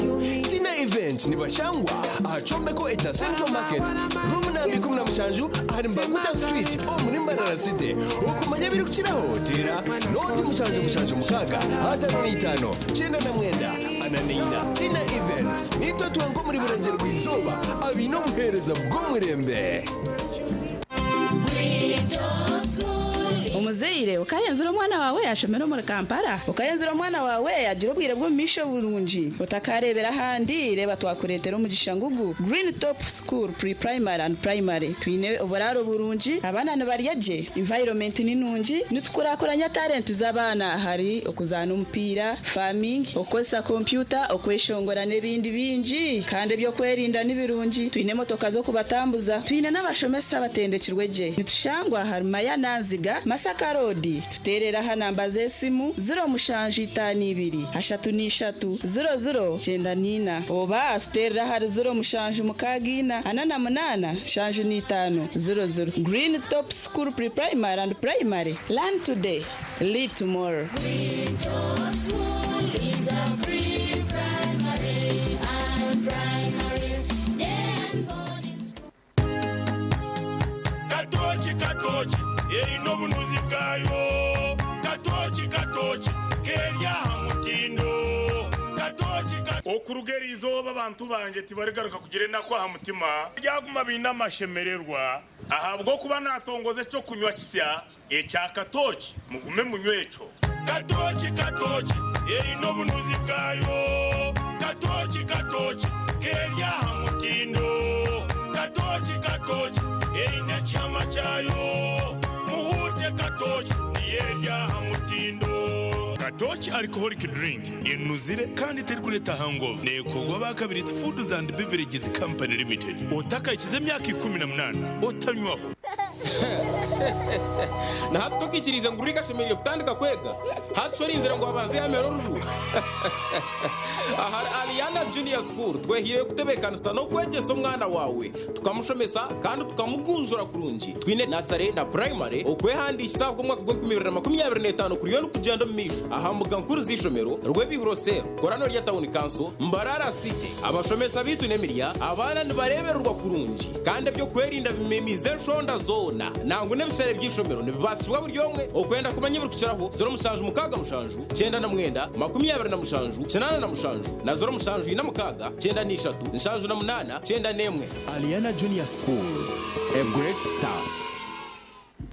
Tina Events nibashangwa aha kyombeko ekya Central Market, room namba 17 ahari Mbaguta Street omuri Mbarara City. Okumanya ebirikukiraho teera nooti 776 55 99 44. Tina Events, niitwe twenka omuri Burengyerwa-izooba abaine obuheereza bw'omurembe. Omuzaire okayenzire omwana waawe yashomera omuri Kampala? Okayenzire omwana waawe yagira obwire bw'omumaisho burungi? Otakareebera ahandi, reeba twakureetera omugisha ngugu, Green Top School Pre-Primary and Primary. Twine oburaaro burungi, abaana nibarya gye, environment ni nungi, nitukurakuranya talent z'abaana ahari okuzaana omupiira, farming, okukozesa kompyuta, okweshongora n'ebindi bingi. Kandi eby'okwerinda ni birungi, twine emotoka z'okubatambuza, twine n'abashomesa abatendekirwe gye. Nitushangwa ahari Mayana Nziga, Masaka Road. Tuteerere aha namba z'esimu, 0752 33 00 94 oba tuteerere ahari 0764 48 75 00. Green Top School Pre-Primary and Primary, learn today, lead tomorrow. Katooki katooki eine obunuzi bwayo Katooki katooki keri aha mutindo Katooki ka. Okuruga eri izooba abantu bangye tibarigaruka kugira enaku aha mutima, baryaguma baine amashemererwa, ahabw'okuba naatongoza eky'okunywa kisya ekya katooki, mugume munywe ekyo. Katooki katooki eine obunuzi bwayo Katooki katooki keri aha mutindo Katooki katooki eine ekihama kyayo Muhuute katooki niyo eri aha mutindo. Katooki Alcoholic Drink enuzire kandi terikureeta hangover neekorwa aba Kabiriiti Foods and Beverages Company Limited. Otakahikize emyaka 18 otanywaho. Na hati tokiikiriize ngu Rick ashemereire kutandika kwega? Hati shi orinzire ngu abanze yaamera oruju? Ahari Aliana Junior School twehaireyo kutebeekanisa n'okwegyesa omwana waawe, tukamushomesa kandi tukamugunjura kurungi. Twine nasare na purayimare. Okwehandiikisa ahabw'omwaka gw'entumi ibiri na makumyabiri n'etaano kuriyo nikugyenda omu maisho aha mbuga nkuru z'eishomero, Rwebihuro Cell, Korano rya Town Council, Mbarara City. Abashomesa baitu n'emirya, abaana nibareebererwa kurungi kandi eby'okwerinda bimemiize enshonda zoona. Nangwa n'ebishare by'eishomero nibibaasibwa buri omwe. Okwenda kumanya ebirikukiraho, 0767 99 27 87 na 0746 93 78 91. Aliana Junior School, a great start.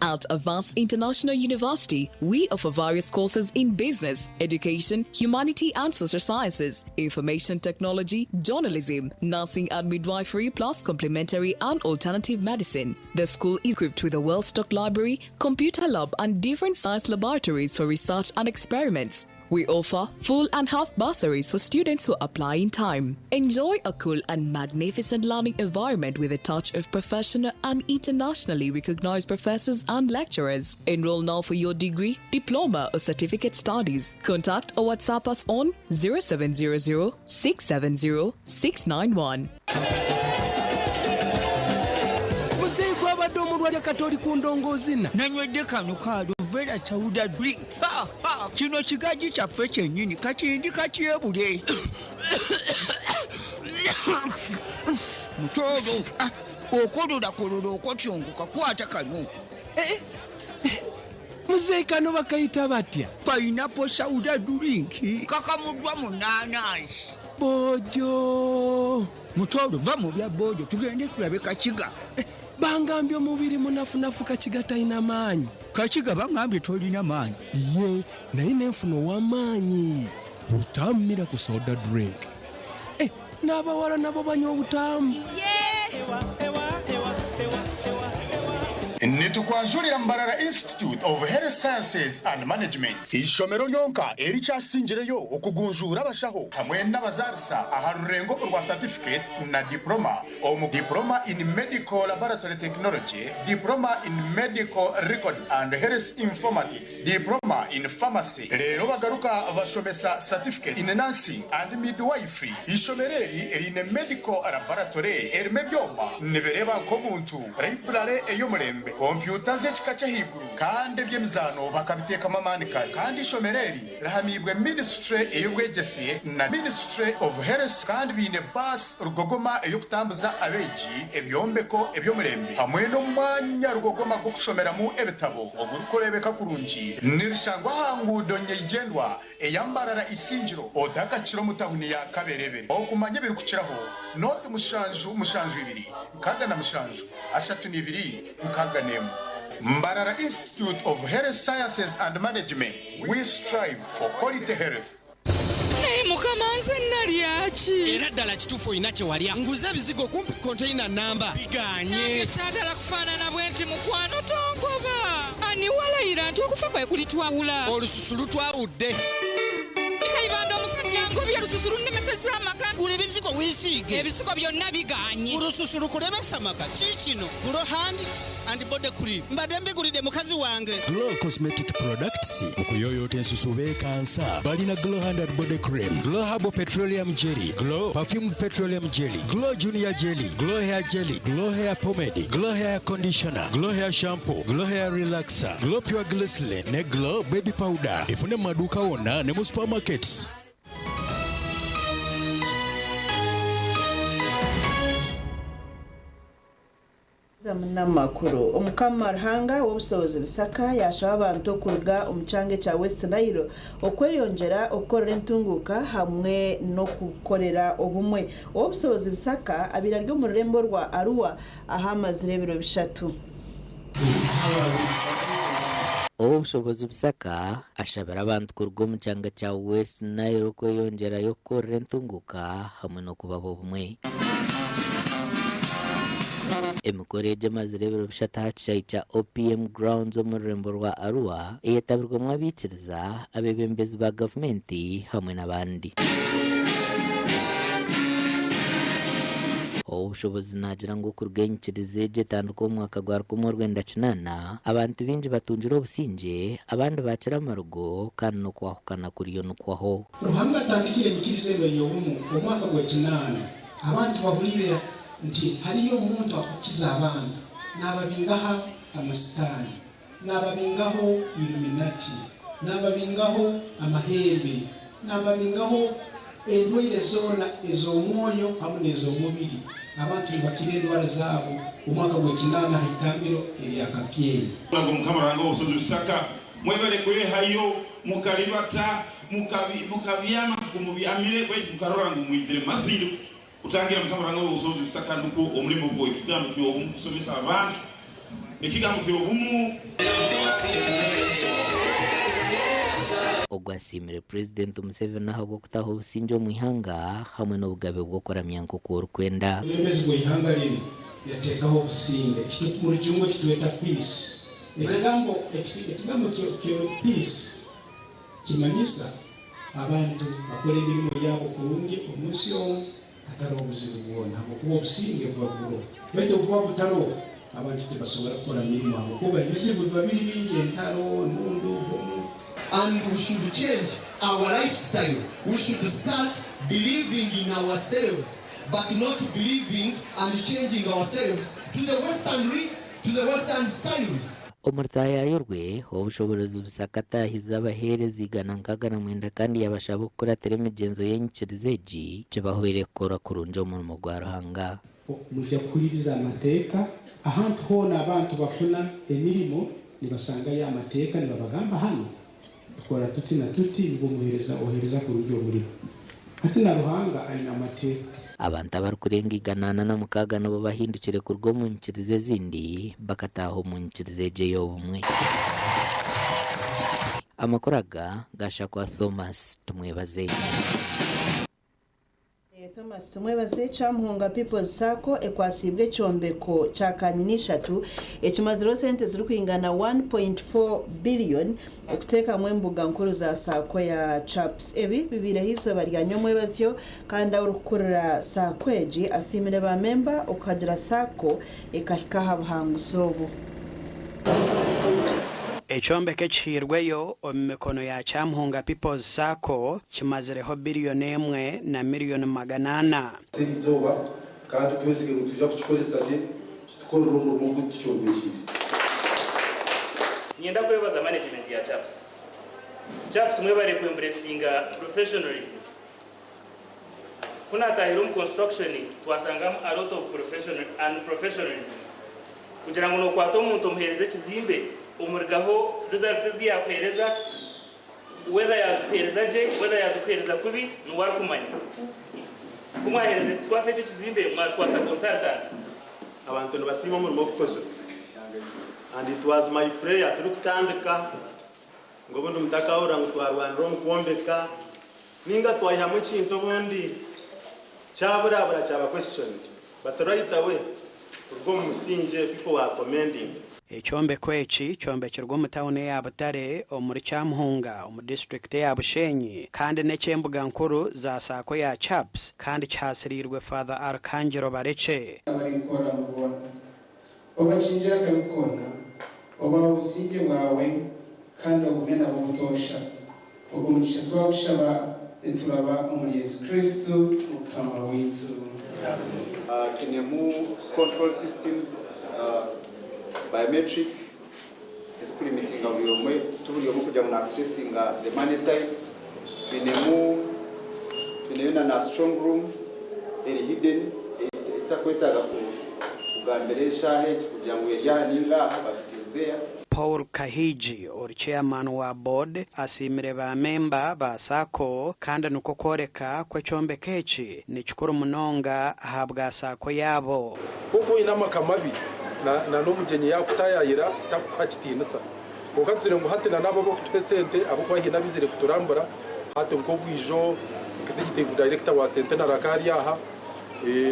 At Avance International University, we offer various courses in business, education, humanity and social sciences, information technology, journalism, nursing and midwifery, plus complementary and alternative medicine. The school is equipped with a well-stocked library, computer lab, and different science laboratories for research and experiments. We offer full and half bursaries for students who apply in time. Enjoy a cool and magnificent learning environment with a touch of professional and internationally recognized professors and lecturers. Enroll now for your degree, diploma, or certificate studies. Contact or WhatsApp us on 0700 670 691. Muzeeyi gwabadde omulwadde kati oli ku ndongoozina. Nanywedde kano ka aloe vera soda drink. Ha, ha, kino kigaji kyaffe kyennyini kakindi katyebule mutoolo. Ah, okololakola okotyongoka kwata kano. Eh, muzeeyi kano bakayita batya? Pineapple soda drink kakamuddwa mu naanansi. Bojo. Mutoolo, va mu bya bojo tugende tulabe Kakiga. Eh, bangambye omubiri munafunafu, Kakiga talina maanyi. Kakiga bangambye tolina maanyi. Ye naye nenfuna ow'amaanyi Butamu Miracle Soda Drink. Eh, n'abawala nabo banywa Obutamu. Nitukwanjurira Mbarara Institute of Health Sciences and Management, eishomero ryonka erikyasingireyo okugunjuura abashaho hamwe n'abazaarisa aha rurengo orwa satifiketi na diploma omu Diploma in Medical Laboratory Technology, Diploma in Medical Records and Health Informatics, Diploma in Pharmacy reero bagaruka bashomesa Certificate in Nursing and Midwifery. Eishomero eri riine Medical Laboratory erimu ebyoma nibireeba nk'omuntu, Library ey'omurembe, kompyuta z'ekika ky'ahaiguru kandi eby'emizaano bakabiteekamu amaani kare. Kandi eishomero eri rihamiibwe Ministry ey'obwegyese na Ministry of Health kandi baine baasi rugogoma ey'okutambuza abeegi, ebyombeko eby'omurembe hamwe n'omwanya rugogoma gw'okushomeramu ebitabo ogurikureebeka kurungi. Nirishangwa aha nguudo nyeigyendwa eya Mbarara Isingiro otakakira omu tahuni ya Kaberebere. Okumanya ebirikukiraho, nooti mushanju mushanju ibiri 67 32 61. Mbarara Institute of Health Sciences and Management, we strive for quality health. Naye mukama nze nalya ki? Era ddala kituufu olina kye walya. Nguze ebizigo kumpi konteyina nnamba bigaanye. Nange saagala kufaanana bwenti mukwano tongoba. Ani walayira nti okufa kwe kulitwawula? Olususu lutwawudde. Kayibanda omusajja angobye olususu lunnemesezza amaka. Gula ebizigo weesiige. Ebizigo byonna bigaanye. Olususu lukulemesa amaka. Kiikino Glow Hand and Body Cream. Mbadde mbigulidde mukazi wange. Glow Cosmetic Products mu kuyooyoota ensusu beekansa. Balina Glow Hand and Body Cream, Glow Herbal Petroleum Jelly, Glow Perfumed Petroleum Jelly, Glow Junior Jelly, Glow Hair Jelly, Glow Hair Pomade, Glow Hair Conditioner, Glow Hair Shampoo, Glow Hair Relaxer, Glow Pure Glycerin ne Glow Baby Powder. Efune mu maduuka wonna ne mu supermarkets. Munamakuru Omukama Ruhanga w'obushobozi Bisaka yashaba abantu okuruga omu kyanga ekya West Nile okweyongyera okukorera entunguka hamwe n'okukorera obumwe. Ow'obushobozi Bisaka abaire ari omu rurembo rwa Arua ahu amazire ebiro bishatu. Ow'obushobozi Bisaka ashabire abantu kuruga omu kyanga kya West Nile okweyongyerayo okukorera entunguka hamwe n'okubaho obumwe. Emikoro egi emazire ebiro bishatu aha kishaayi kya OPM Grounds omu rurembo rwa Arua eyetabirwemu abaikiriza, abeebembezi ba gavumenti hamwe n'abandi. Ow'obushobozi naagira ngu okuruga enyikiriza egi etandika omu mwaka gwa 1980, abantu baingi batungire obusingye, abandi baakira amarugo kandi n'okwahukana kuriyo nikuhwaho. Ruhanga atandikire enyikiriza enu ey'obumu omwaka gw'ekinaana, abantu bahuliire nti hariyo omuntu akukiza abantu, naababingaho amasitaani, naababingaho Illuminati, naababingaho amahembe, naababingaho endwaire zoona ez'omwoyo hamu n'ez'omubiri. Abantu nibakira endwara zaabo omwaka gw'ekinaana ha itambiro erya Kapyeni. Mukama Ruhanga w'obusobozi Bisaka, mwebale kwehayo, mukaribata, mukabyama ngu mubyamire, baitu mukarora ngu mwizire mazire kutangira Mukama Ruhanga w'obusobozi Bisaka nukwo omulimo gw'ekigambo ky'obumu kusomesa abantu ekigambo ky'obumu. Ogu asiimire Purezidenti Museveni ahabw'okutaho obusingye omu ihanga hamwe n'obugabe bw'okuramya nk'oku orikwenda. Omwebembezi w'eihanga rinu yateekaho obusinge, mu Rujungu eki tweta peace. Ekigambo ekigambo kyo peace kimanyisa abantu bakora emirimo yaabo kurungi omu nsi omu hataroho obuzibu bwona habwokuba obusinge buba buroho. Baitu obu buba butaroho, abantu tibasobora kukora mirimo habwokuba ebizibu biba biri bingi, entaro, enundu, bomu. And we should change our lifestyle. We should start believing in ourselves, but not believing and changing ourselves to the Western, to the Western styles. Omu rutaayayo rwe, Ow'obushoboorozi Busaka ataahize abaheereza 169 kandi yaabashaba okukuratira emigyenzo y'enyikiriza egi kibahwere kukora kurungi omurimo gwa Ruhanga. Mwija kuhuririza amateeka. Ahantu hoona abantu bafuna emirimo nibasangayo amateeka nibabagamba hanu tukora tuti na tuti nibwo omuheereza oheereza kurungi omurimo. Hati na Ruhanga aine amateeka. Abantu abarikurenga 406 nibo bahindukire kuruga omu nyikiriza ezindi bakataaha omu nyikiriza egi ey'obumwe. Amakuru aga gaashakwa Thomas Tumwebaze. Thomas Tumwebaze. Kyamuhunga People's Sacco ekwasiibwe ekyombeko kya kanyina ishatu ekimazireho sente zirikwingana 1.4 billion okuteekamu embuga nkuru za SACCO ya CHAPS. Ebi bibiireho eizooba rya nyomwebazyo, kandi ahu orikukurira SACCO egi asiimire ba memba okuhagira SACCO ekahika aha buhanguzi obu. Ekyombeko ekihairweyo omu mikono ya Kyamuhunga People's Sacco kimazireho biriyoni emwe na miriyoni 400. Erizooba kandi twesige ngu nitwija kukikoresa gye kitukorere omurimo ogu tukyombekiire. Niinyenda kwebaza management ya CHAPS. CHAPS, mwebare kwembracinga professionalism. Ku naatahire omu construction twashangamu a lot of professional unprofessionalism. Kugira ngu nookwata omuntu omuheereze ekizimbe, omurigaho results ezi yaakuheereza, whether yaazikuheereza gye, whether yaazikuheereza kubi, niwe arikumanya. Ku mwaheereze kutukwasa eki ekizimbe, mwatukwasa consultant. Abantu nibasiima omurimo ogukozirwe, and it was my prayer turikutandika ngu obundi mutakahurira ngu twarwanira omu kwombeka ninga twayihamu ekintu obundi kyaburabura kyaba questioned, but right away kuruga omu musingye people were commending. Ekyombeko eki kyombekirwe omu tauni eya Butare omuri Kyamuhunga omu disiturikiti eya Bushenyi kandi n'eky'embuga nkuru za SACCO ya CHAPS kandi kihaasiriirwe Father Archangelo Barekye. Abarikukora ngu boona obakingire akabi koona, obahe obusingye bwawe, kandi ogume nabo obutoosha. Ogwo mugisha twagushaba nituraba omuri Yesu Kristo Mukama waitu. Twinemu control systems, biometric ezikulimitinga buri omwe, ti buri omwe kugira ngu na accessinga the money side. Twineyo na strong room eri hidden, etakwetaaga kugambira eshaaha egi kugira ngu eri aha ninga aha, but it is there. Paul Kahigi ori Chairman wa board asiimire ba memba ba SACCO kandi nikwo kworeka ku ekyombeko eki ni kikuru munonga ahabwa SACCO yaabo. Ku oine amaka mabi, na n'omugyenyi yaakutayaayira takukuha kitiinisa. Kwonka tuzire ngu hati na n'abo ab'okutuha esente ahabw'okuba haine abaizire kuturambura hati nk'obwijo Executive Director wa Centenary akaba ari aha,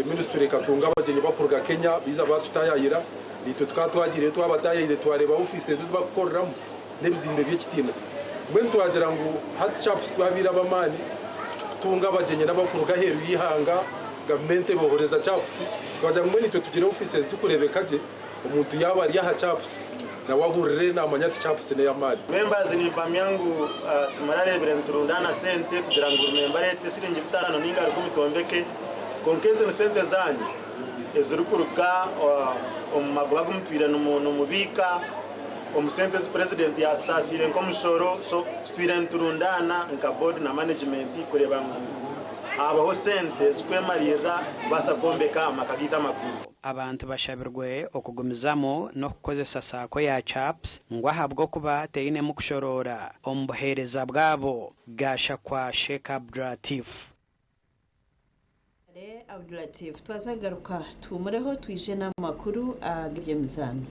Ministry ekatunga abagyenyi bakuruga Kenya baija baatutayaayira, naitwe tukaba twagiireyo twabataayaayire twareeba offices ezi bakukoreramu n'ebizimbe by'ekitiinisa. Mbwenu twagira ngu hati CHAPS twabaire ab'amaani kutunga abagyenyi n'abakuruga aheeru y'eihanga, gavumenti ebohoreza CHAPS, twagira ngu mbwenu itwe tugire offices zikureebeka gye, omuntu yaaba ari aha CHAPS nawe ahurire naamanya ati CHAPS n'ey'amaani. Members, nimpamya ngu timurareebire niturundaana sente kugira ngu buri memba areete siringi 5 ninga 1000 twombeke, kwonka ezi ni sente zaanyu ezirikuruga omu magoba agu mutwire nimubiika omu sente ezi Purezidenti yaatusaasiire nk'omushoro. So tutwire niturundaana nka board na management kureeba ngu haabaho sente zirikwemariirira kubaasa kwombeka amaka gaitu amakuru. Abantu bashabirwe okugumizamu n'okukozesa SACCO ya CHAPS ngu ahabw'okuba teinemu kushoroora omu buheereza bwabo. Gashakwa Sheikh Abdulatif. Abdulatif, twaza kugaruka tuhumureho twije n'amakuru ag'eby'emizaano.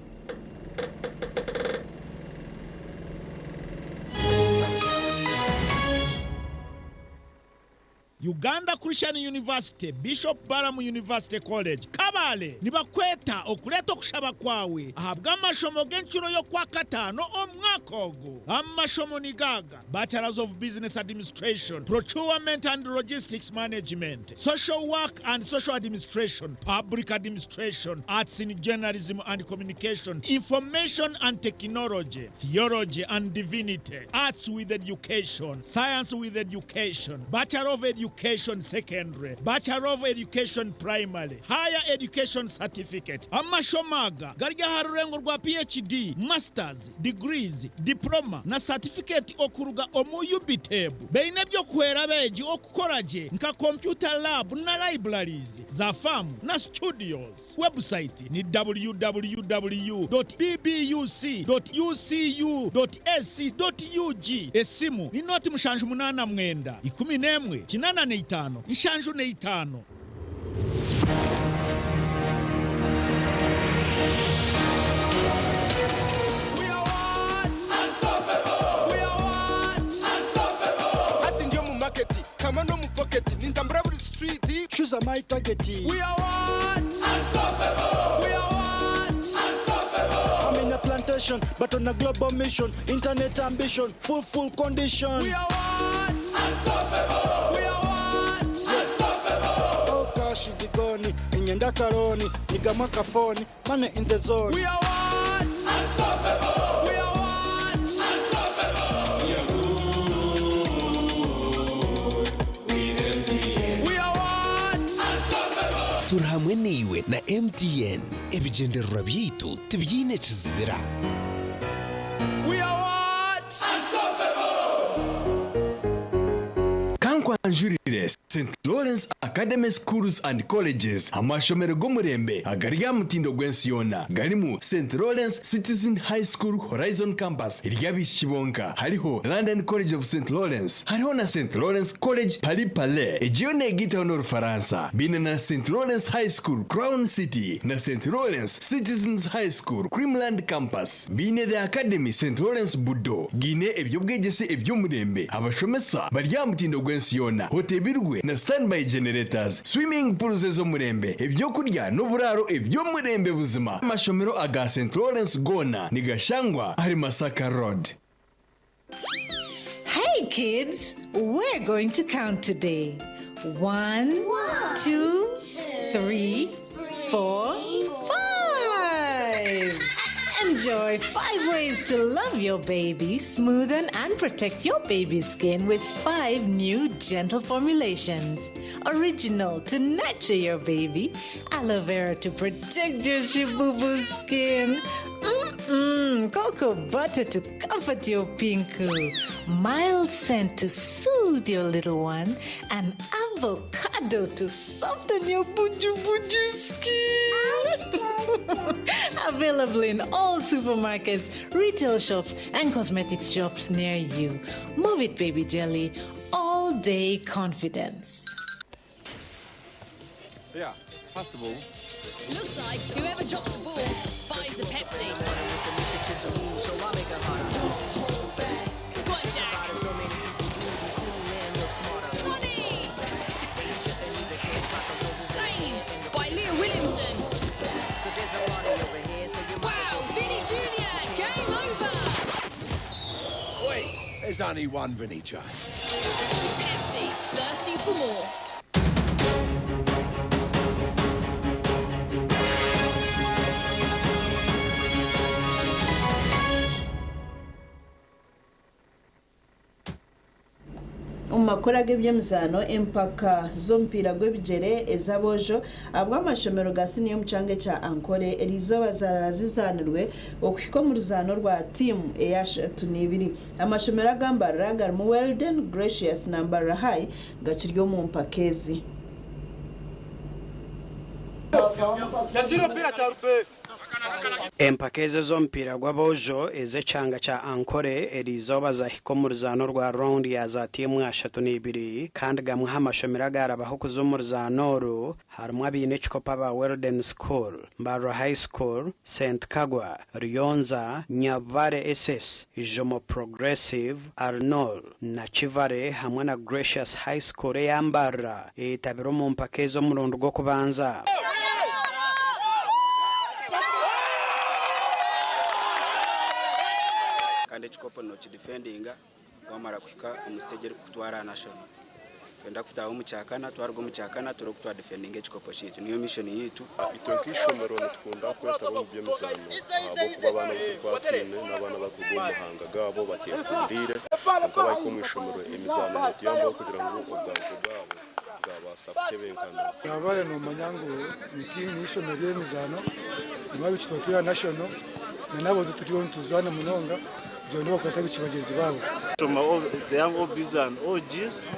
Uganda Christian University, Bishop Balaam University College, Kabale nibakweta okureeta okushaba kwawe ahabw'amashomo g'encuro y'Okwakataano omwaka ogu. Amashomo ni gaaga, Bachelors of Business Administration, Procurement and Logistics Management, Social Work and Social Administration, Public Administration, Arts in Journalism and Communication, Information and Technology, Theology and Divinity, Arts with Education, Science with Education, Bachelor of Education Secondary, Bachelor of Education Primary, Higher Education Certificate. Amashomo aga gari aha rurengo rwa PhD, Masters, Degrees, Diploma na Certificate okuruga omu UBTEB. Baine eby'okuhwera abeegi okukora gye nka computer lab na libraries za faamu na studios. Website ni www dot bbuc dot ucu dot ac dot ug. Esimu ni 0 79 11 85 75. Hati ndi omu market, kama n'omu pocket, nintambura buri street. Choose my target. We are what? Unstoppable. We are what? Unstoppable. I'm in a plantation, but on a global mission. Internet ambition, full condition. We are what? Unstoppable. We are what? Unstoppable. All cash is gone. Inyenda karoni, nigama kafoni, money in the zone. We are what? Unstoppable. We are what? Unstoppable. We are good with MTN. We are what? Unstoppable. Turi hamwe naiwe na MTN ebigyendererwa byaitu tibyine kizibira. We are what? Unstoppable. Kankwanjurire St Lawrence Academy Schools and Colleges, amashomero g'omurembe agari aha mutindo gw'ensi yoona, garimu St Lawrence Citizen High School Horizon Campus ery'abaishiki bonka, hariho London College of St Lawrence, hariho na St Lawrence College Paris Palais, egiyo neegitaho n'Orufaransa, biine na St Lawrence High School Crown City na St Lawrence Citizens High School Creamland Campus, biine The Academy St Lawrence Budo, giine eby'obwegyese eby'omurembe, abashomesa bari aha mutindo gw'ensi yoona, hotebirwe na standby generators, swimming pools ez'omurembe, ebyokurya n'oburaaro eby'omurembe buzima. Amashomero aga St Lawrence goona nigashangwa ahari Masaka Road. Hey kids, we're going to count today. 1, 2, 3, 4, 5. Enjoy 5 ways to love your baby, smoothen and protect your baby's skin with 5 new gentle formulations. Original to nurture your baby, aloe vera to protect your shibubu skin, cocoa butter to comfort your pinku, mild scent to soothe your little one, and avocado to soften your buju buju skin. Available in all supermarkets, retail shops, and cosmetics shops near you. Move it, baby jelly. All day confidence. Yeah, possible. Looks like whoever drops the ball buys a Pepsi. Go on, Jack. Sonny! Saved by Leah Williamson. Wow, Vinny Jr., game over. Wait, there's only one Vinny J. Pepsi, thirsty for more. Omu makuru ag'ebyemizaano, empaka z'omupiira gw'ebigyere ez'aboojo ahabw'amashomero ga siniya omu kyanga ekya Ankole eriizooba zarara zizaanirwe okuhika omu ruzaano rwa tiimu eya 32. Amashomero aga Mbarara garimu Weldon, Gracious na Mbarara High gakiri omu mpaka ezi. Empaka ezo ez'omupiira gw'aboojo ez'ekyanga kya Ankole eriizooba zahika omu ruzaano rwa rawundi ya za tiimu 32 kandi gamwe aha mashomero agarabaho kuza omu ruzaano oru harimu abaine ekikopo aba Weldon School, Mbarara High School, St Kagwa, Ruyonza, Nyabare SS, Ijomo Progressive, Arnold na Kivare hamwe na Gracious High School eya Mbarara eyetabire omu mpaka ez'omurundi gw'okubanza. Kandi ekikopo nokidefendinga wamara kuhika omu stage erikukutwara aha national. Twenda kutaaha omu kyakana, twaruga omu kyakana turebe oku twadefendinga ekikopo kyaitu, niyo mission yaitu. Itwe nk'eishomero nitukunda kwetaba omu by'emizaano ahabw'okuba abaana abu turikuba twine n'abaana abarikuruga omu mahanga gaabo bateekundiire, kwonka baahika omu ishomero emizaano neetuyambaho kugira ngu obwangu bwabo bwabaasa kutebenkana. Abare nomanya ngu n'eishomero ry'emizaano nimwo tuba turi aha national na nabo turiyo nituzaana munonga kugira ngu bakwate abaishiki bagyenzi baabo. From all the young OBs and OGs,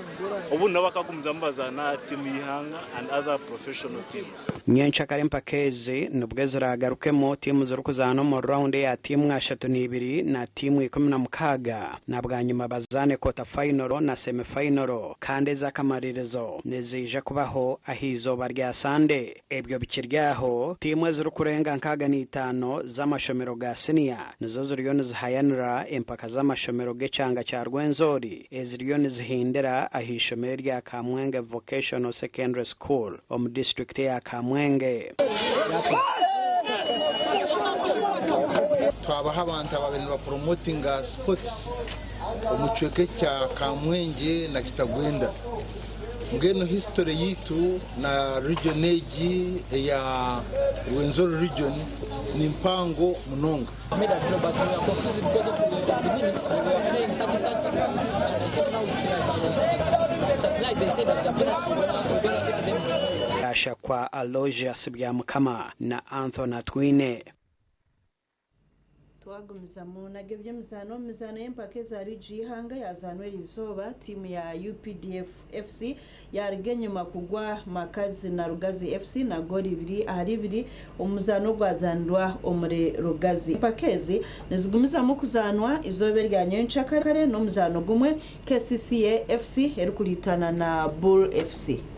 obu nabo bakagumizamu bazaana tiimu y'eihanga and other professional teams. Nyenkyakare empaka ezi nibwo ziragarukemu tiimu zirikuzaana omu rawundi eya tiimu 32 na tiimu 16 na bwanyima bazaane kota fayinoro na semifayinoro kandi ez'akamaririzo niziija kubaho aha izooba rya Sande. Ebyo bikiri aho, tiimu ezirikurenga 65 z'amashomero ga siniya nizo ziriyo nizihayanira kucwa empaka z'amashomero g'ekyanga kya Rwenzori eziriyo nizihindira ah'eishomero erya Kamwenge Vocational Secondary School omu disiturikiti eya Kamwenge. Twabaha abantu ababaire nibapromotinga sports omu kicweka ekya Kamwengye na Kitagwenda. Mbwenu history yaitu na region egi eya Rwenzori region ni mpango munonga. Yashakwa Aloysius Byamukama na Anthony Atwine. Twagumizamu naga eby'emizaano omu mizaano y'empaka eza liigi y'eihanga yazaanwa eriizooba, tiimu ya UPDF FC yaruga enyima kugwa Makazi na Rugazi FC na goolo ibiri ahari ibiri omu muzaano ogwazanirwa omuri Rugazi. Empaka ezi nizigumizamu kuzaanwa eizooba erya nyencakare n'omuzaano gumwe, KCCA FC erikuriitana na Bull FC.